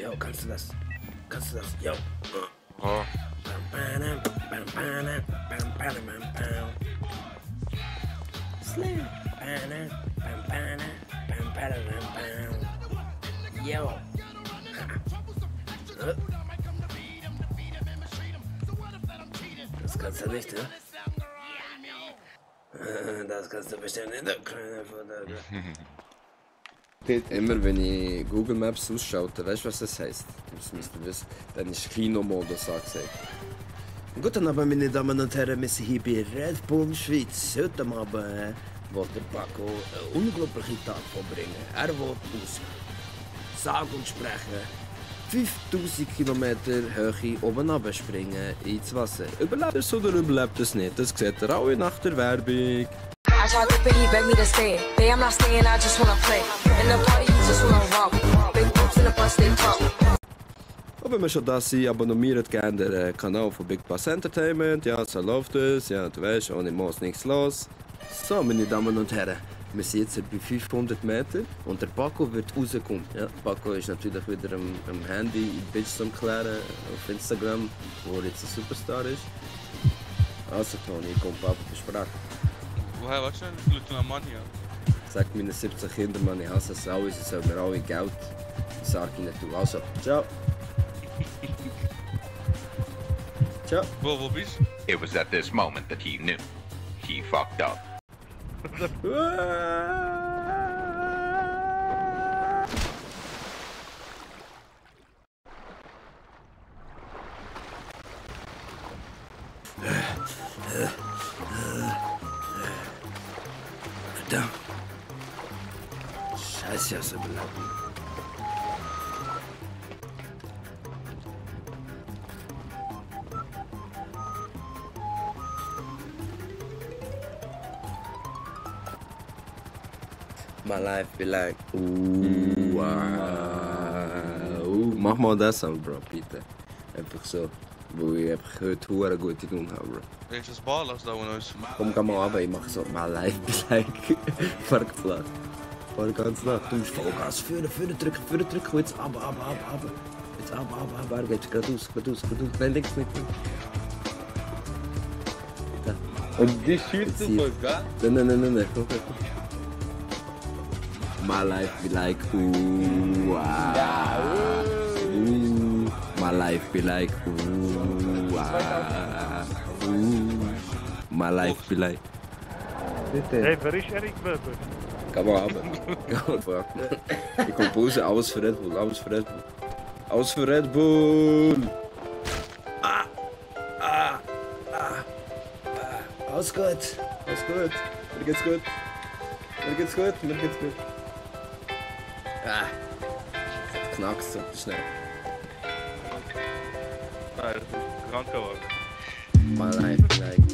Jo, kannst du das? Kannst du das? Jo. Oh. Jo. Das kannst du nicht, ne? Das kannst du bestimmt nicht. Immer wenn ich Google Maps ausschaute, weißt du, was das heisst? Das müsst ihr wissen. Dann ist Kinomodus angesagt. Guten Abend, meine Damen und Herren, wir sind hier bei Red Bull Schweiz. Heute Abend will der Paco einen unglaublichen Tag verbringen. Er will aus sage und spreche 5000 Kilometer Höhe oben runterspringen ins Wasser. Überlebt es oder überlebt es nicht? Das seht ihr alle nach der Werbung. I tried to pay, he begged me to stay. Babe, I'm not staying, I just wanna play. In the party, you just wanna rock. Big boobs in the bus, they talk. Und wenn wir schon da sind, abonniert gerne den Kanal von Big Bass Entertainment. Ja, so läuft es. Ja, du weißt, ohne Moos nichts los. So, meine Damen und Herren, wir sind jetzt bei 500 Meter und der Paco wird rauskommen. Ja, Paco ist natürlich wieder am Handy in Bits am Klären auf Instagram, wo er jetzt ein Superstar ist. Also Toni, komm, Papa, versprochen. Woher warst du denn? Leute am Mann hier. Sag meinen 17 Kindern, Mann, ich hasse es alle, sie sollen mir alle Geld sagen nicht tun. Also, ciao. Ciao. Wo bist du? It was at this moment that he knew. He fucked up. Verdammt. Scheiße, hast du überlebt. My life be like, mach mal das an, Bro, bitte. Einfach so, wo ich einfach heute hure gute Laune habe, Bro. Ist das Ballas da unten uns? Komm, geh mal runter, ich mach so, my life be like, vergeflacht. Fahr ganz nach, du musst Vollgas, führen drücken, jetzt ab. Jetzt ab, er geht geradeaus, nein, links nicht. Da. Und die schießt du voll, gell? Nein, komm. My life be like, my life be like, my life be like. Bitte. Hey, wer ist Erik Weber? Komm mal runter. Ich komm raus, alles für Red Bull, alles für Red Bull. Alles für Red Bull! Alles gut. Mir geht's gut. Knackst so schnell. Nein, das ist Krankenwagen. My life, like.